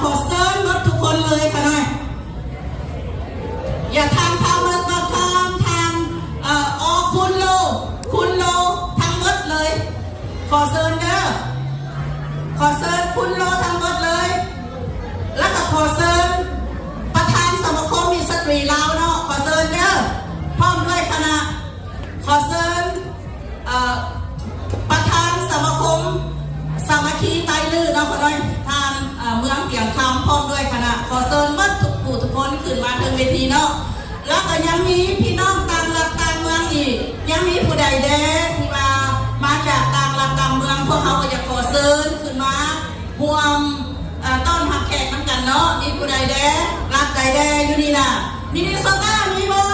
ຂໍເຊີນໝົດທຸກຄົນເລີຍຂະນ້ອຍ. ຢ່າທາງ Thomas Dot Com ທາງ ເອີ ອອກຄຸນໂລ ຄຸນໂລທັງໝົດເລີຍ. ຂໍເຊີນເດີ ຂໍເຊີນຄຸນໂລທັງໝົດເລີຍ. ແລ້ວກໍຂໍເຊີນປະທານສະມາຄົມມິດສະຕຣີລາວເນາະ ຂໍເຊີນເດີ ພ້ອມດ້ວຍຄະນະ. ຂໍເຊີນ ເອີ ປະທານສະມາຄົມສາມັກຄີໄຕລື້ເນາະ ຂະນ້ອຍ ທ່ານ ເອີ ເມືອງຕຽງຄຳ ພ້ອມດ້ວຍຄະນະ. ຂໍເຊີນໝົດທຸກຜູ້ທຸກຄົນຂຶ້ນມາເທິງເວທີເນາະ. ແລ້ວກໍຍັງມີພີ່ນ້ອງຕ່າງລັດຕ່າງເມືອງອີກ ຍັງມີຜູ້ໃດແດ່ທີ່ວ່າມາຈາກຕ່າງລັດຕ່າງເມືອງ ພວກເຮົາກໍຢາກຂໍເຊີນຂຶ້ນມາ ຮ່ວມ ເອີ ຕ້ອນຮັບແຂກນຳກັນເນາະ. ມີຜູ້ໃດແດ່? ລັດໃດແດ່ຢູ່ນີ້ນະ? ມິນນິໂຊຕາມີບໍ່?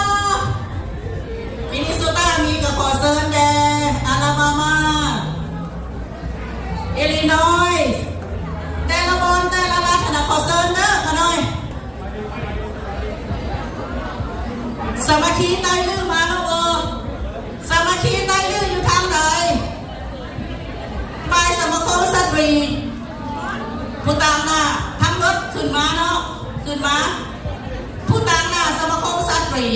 ມິນນິໂຊຕາມີກໍຂໍເຊີນແດ່. ອາລາບາມາ, ອິລລີນອຍ, ແຕ່ລະບ່ອນແຕ່ລະລັດຫັ້ນນະ ຂໍເຊີນເດີຂະນ້ອຍ. ສາມັກຄີໄຕລື້ມາແລ້ວບໍ່? ສາມັກຄີໄຕລື້ຢູ່ທາງໃດ? ຝ່າຍສະມາຄົມສະຕຣີ ຜູ້ຕາງໜ້າທັງໝົດຂຶ້ນມາເນາະ ຂຶ້ນມາ. ຜູ້ຕາງໜ້າສະມາຄົມສະຕຣີ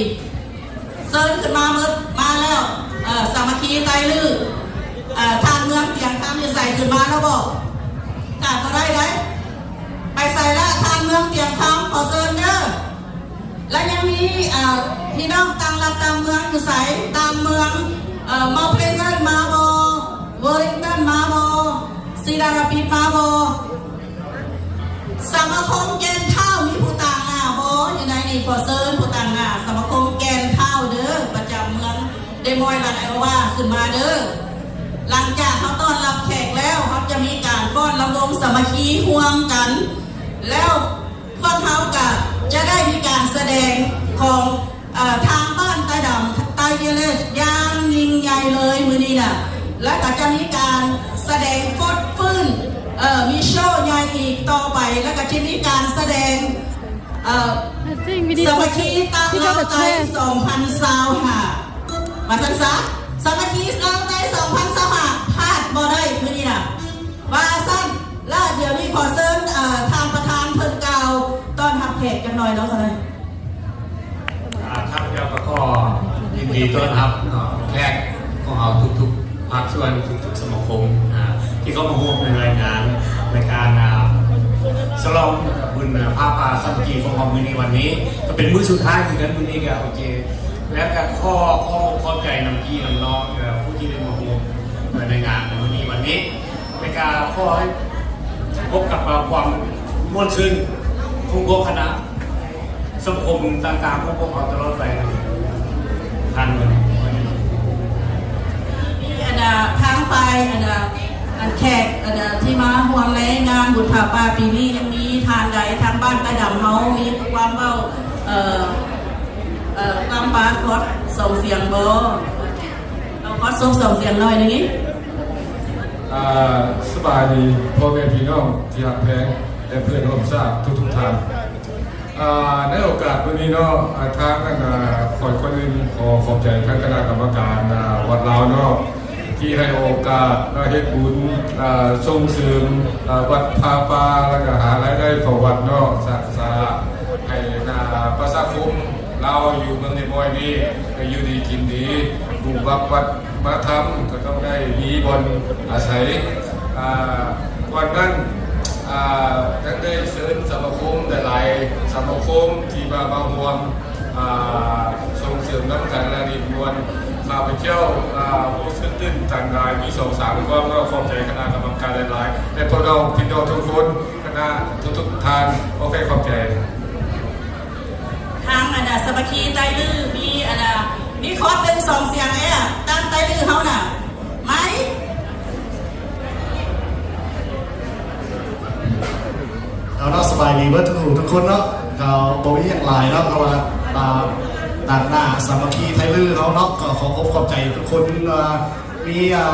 ເຊີນຂຶ້ນມາໝົດ ມາແລ້ວ. ເອີ ສາມັກຄີໄຕລື້ ເອີ ທ່ານເມືອງຕຽງຄຳຢູ່ໃສ? ຂຶ້ນມາແລ້ວບໍ່? ຂາດບໍ່ໄດ້ໃດ. ໄປໃສລະທ່ານເມືອງຕຽງຄຳ? ຂໍເຊີນເດີ. ແລະຍັງມີ ເອີ ພີ່ນ້ອງຕ່າງລັດຕ່າງເມືອງຢູ່ໃສ? ຕ່າງເມືອງ ເອີ ມາເພຣເຊັນມາບໍ່? ເວີລິງຕັນມາບໍ່? ຊີດາຣາປິດມາບໍ່? ສະມາຄົມແກ່ນທ້າວມີຜູ້ຕາງໜ້າບໍ່? ຢູ່ໃນນີ້ຂໍເຊີນຜູ້ຕາງໜ້າສະມາຄົມແກ່ນທ້າວເດີ ປະຈຳເມືອງເດມອຍ ລັດໄອໂອວາ ຂຶ້ນມາເດີ. ຫຼັງຈາກເຮົາຕ້ອນຮັບແຂກແລ້ວ ເຮົາຈະມີການຟ້ອນລຳວົງສາມັກຄີຮ່ວມກັນ ແລ້ວ ພວກເຮົາກະຈະໄດ້ມີການສະແດງຂອງ ເອີ ທາງບ້ານໃຕ້ດຳ ໃຕ້ເຢເລສ ຢ່າງຍິ່ງໃຫຍ່ເລີຍມື້ນີ້ນະ ແລະກະຈະມີການສະແດງຟົດຟື້ນ ເອີ ມີໂຊໃຫຍ່ອີກຕໍ່ໄປ ແລະກະຈະມີການສະແດງ ເອີ ສາມັກຄີຕາມລາວໃຕ້ສອງພັນຊາວຫ້າ ວ່າຊັ້ນຊະ ສາມັກຄີລາວໃຕ້ສອງພັນຊາວຫ້າ ພາດບໍ່ໄດ້ມື້ນີ້ນະ ວ່າຊັ້ນ. ລະດຽວນີ້ຂໍເຊີນ ເອີ ທ່ານປະທານເພິ່ນກ່າວຕ້ອນຮັບແຂກຈັກໜ່ອຍເນາະ. ຂ້າພະເຈົ້າກໍຂໍຍິນດີຕ້ອນຮັບເນາະ ແຂກຂອງເຮົາທຸກໆພາກສ່ວນ ທຸກໆສະມາຄົມ ທີ່ເຂົ້າມາຮ່ວມໃນລາຍງານ ໃນການ ອ່າ ສະຫຼອງບຸນ ອ່າ ຜ້າປ່າສາມັກຄີຂອງເຮົາມື້ນີ້ ວັນນີ້ ກໍເປັນມື້ສຸດທ້າຍຄືກັນ. ມື້ນີ້ກໍໂອເຄ ແລ້ວກໍຂໍຂອບອົກຂອບໃຈນຳພີ່ນຳນ້ອງ ເອີ ຜູ້ທີ່ໄດ້ມາຮ່ວມ ເອີ ໃນງານໃນມື້ນີ້ ວັນນີ້ ແລະກະຂໍໃຫ້ພົບກັບຄວາມມ່ວນຊື່ນຂອງພວກຄະນະສັງຄົມຕ່າງໆຂອງພວກເຮົາຕະຫຼອດໄປ. ທ່ານ ອັນດາ ທາງຝ່າຍ ອັນດາ ອັນແຂກ ອັນດາ ທີ່ມາຮ່ວມໃນງານບຸນຜ້າປ່າປີນີ້ ຍັງມີທ່ານໃດທາງບ້ານຕາດຳເຮົາມີຄວາມເວົ້າ ເອີ ເອີ ຄວາມປາກອດສອງສຽງບໍ່? ເອົາຄອດສົບສອງສຽງໜ້ອຍໜຶ່ງນີ້. ອ່າ ສະບາຍດີພໍ່ແມ່ພີ່ນ້ອງທີ່ຮັກແພງ ແລະເພື່ອນຮ່ວມຊາດທຸກໆທ່ານ. ອ່າ ໃນໂອກາດມື້ນີ້ເນາະ ອ່າ ທາງ ອັນ ອ່າ ຂ້ອຍກ່ອນອື່ນຂໍຂອບໃຈທາງຄະນະກຳມະການ ອ່າ ວັດລາວເນາະ ທີ່ໃຫ້ໂອກາດມາເຮັດບຸນ ອ່າ ສົ່ງເສີມ ອ່າ ວັດຜ້າປ່າ ແລ້ວກະຫາລາຍໄດ້ເຂົ້າວັດເນາະ ສ້າງສາໃຫ້ ອ່າ ປະຊາຄົມລາວຢູ່ເມືອງເດມອຍນີ້ ໄດ້ຢູ່ດີກິນດີ ຜູ້ຮັກວັດມາທຳກໍຕ້ອງໄດ້ມີບ່ອນອາໄສ. ອ່າ ກ່ອນນັ້ນ ອ່າ ຍັງໄດ້ເຊີນສະມາຄົມຫຼາຍໆສະມາຄົມທີ່ມາ ມາຮ່ວມ ອ່າ ສົ່ງເສີມນຳກັນ ແລະ ດິນມວນ. ຂ້າພະເຈົ້າ ອ່າ ຮູ້ສຶກຕື່ນຕັນຫຼາຍ ມີສອງສາມຄວາມ ກໍຂອບໃຈຄະນະກຳມະການຫຼາຍໆ ແລະ ພວກເຮົາພີ່ນ້ອງທຸກຄົນ ຄະນະທຸກໆທ່ານ ໂອເຄ ຂອບໃຈ. ທາງ ອັນດາ ສາມັກຄີໄຕລື້ ມີ ອັນດາ ມີຄອດໜຶ່ງສອງສຽງແອ ຕັ້ງໄຕລື້ເຮົານະ ໄໝ? ເອົາເນາະ ສະບາຍດີເບິດທຸກຜູ້ທຸກຄົນເນາະ ກໍບໍ່ມີຫຍັງຫຼາຍເນາະ ເພາະວ່າ ອ່າ ຕາງໜ້າສາມັກຄີໄທລື້ເຮົາເນາະ ກໍຂໍຂອບອົກຂອບໃຈທຸກຄົນ ອ່າ ມີ ອ່າ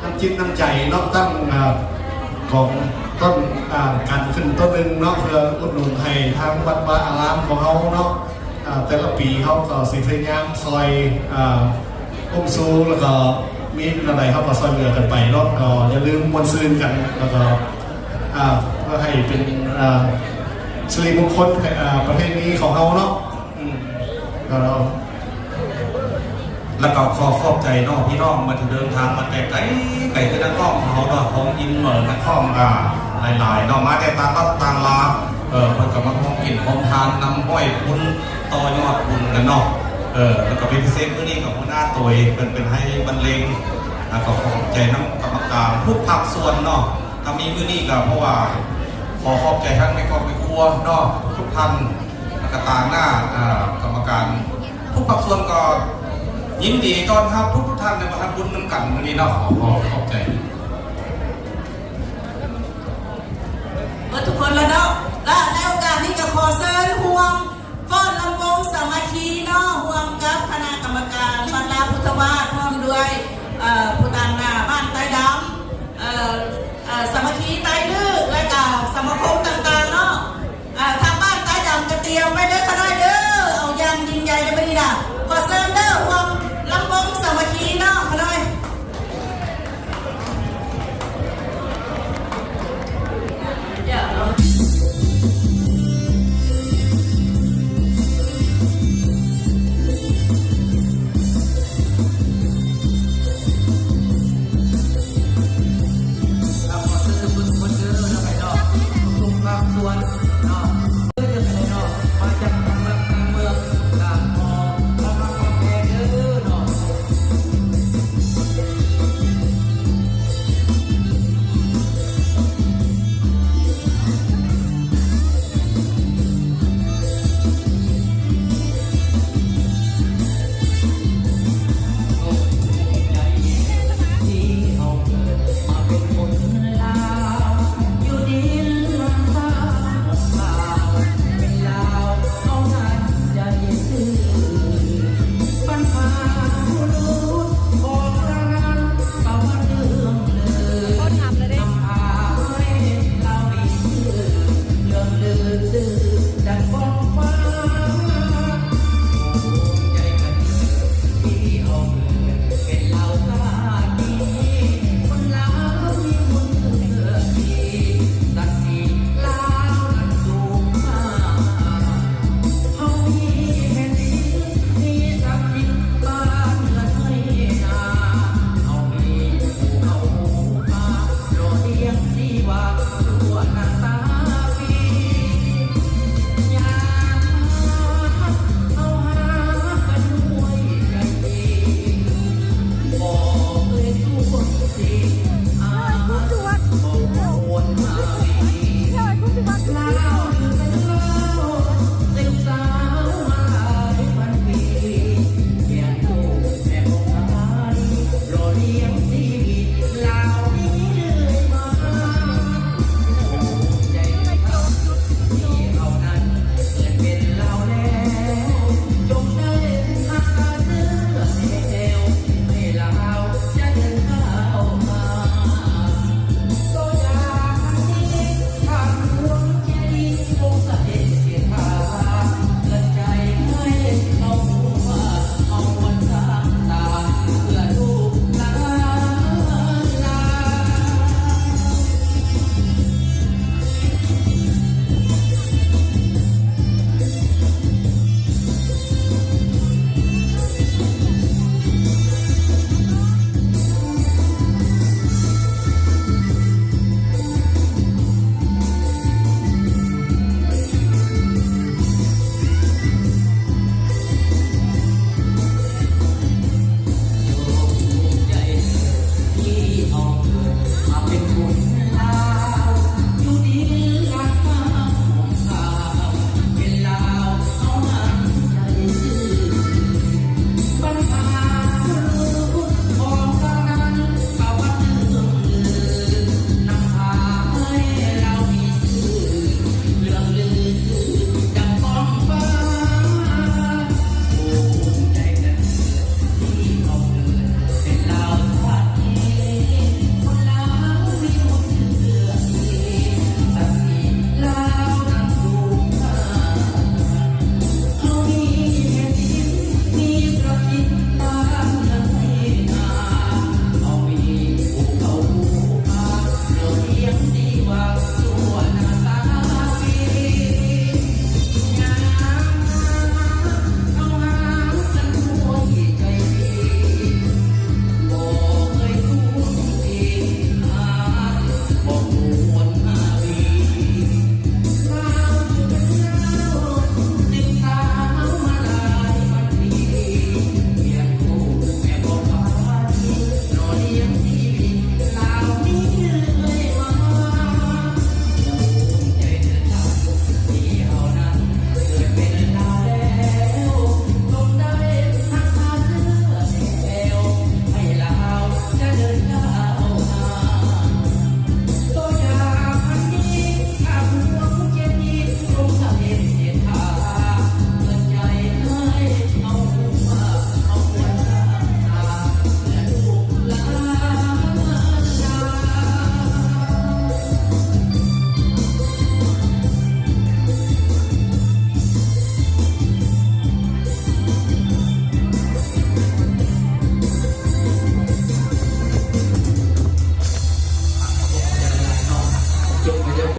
ນ້ຳຈິດນ້ຳໃຈເນາະ ຕັ້ງ ອ່າ ຂອງຕົ້ນ ອ່າ ການຂຶ້ນຕົ້ນໜຶ່ງເນາະ ເພື່ອອຸດໜູນໃຫ້ທາງວັດວາອາລາມຂອງເຮົາເນາະ ອ່າ ແຕ່ລະປີເຮົາກໍຊິພະຍາຍາມຊ່ອຍ ອ່າ ອຸ້ມຊູ ແລ້ວກໍມີແນວໃດເຮົາກໍຊ່ອຍເຫຼືອກັນໄປເນາະ ກໍຢ່າລືມມ່ວນຊື່ນກັນ ແລ້ວກໍ ອ່າ ເພື່ອໃຫ້ເປັນ ອ່າ ສິລິມຸງຄົນ ເອີ ປະເພນີຂອງເຮົາເນາະ ອືມ ແລ້ວ ແລ້ວກໍຂໍຂອບໃຈເນາະ ພີ່ນ້ອງມາທີ່ເດີນທາງມາແຕ່ໄກ ໄກຄືນັກຮ້ອງຂອງເຮົາເນາະ ຂອງອິນເໝີ ນັກຮ້ອງ ອ່າ ຫຼາຍໆເນາະ ມາແຕ່ຕ່າງລັດຕ່າງລາວ ເອີ ເພິ່ນກໍມາຮ່ວມກິນຮ່ວມທານນຳ ຮ້ອຍບຸນຕໍ່ຍອດບຸນກັນເນາະ ເອີ ແລ້ວກໍເປັນພິເສດມື້ນີ້ກໍຫົວໜ້າໂຕຍ ເພິ່ນເປັນໃຫ້ບັນເລງ ແລ້ວກໍຂໍຂອບໃຈນຳກຳມະການທຸກພາກສ່ວນເນາະ ຖ້າມີມື້ນີ້ກໍເພາະວ່າ ຂໍຂອບໃຈທັງແມ່ຄອບແມ່ຄົວເນາະ ທຸກໆທ່ານ ແລ້ວກໍຕາງໜ້າ ເອີ ກຳມະການທຸກພາກສ່ວນ ກໍຍິນດີຕ້ອນຮັບທຸກໆທ່ານໄດ້ມາທຳບຸນນຳກັນມື້ນີ້ເນາະ ຂໍຂອບໃຈ ເບິດທຸກຄົນແລ້ວເນາະ ແລະໃນໂອກາດນີ້ກໍຂໍເຊີນຮ່ວມຟ້ອນລຳວົງສາມັກຄີເນາະ ຮ່ວມກັບຄະນະກຳມະການວັດລາພຸດທະວາດ ພ້ອມດ້ວຍ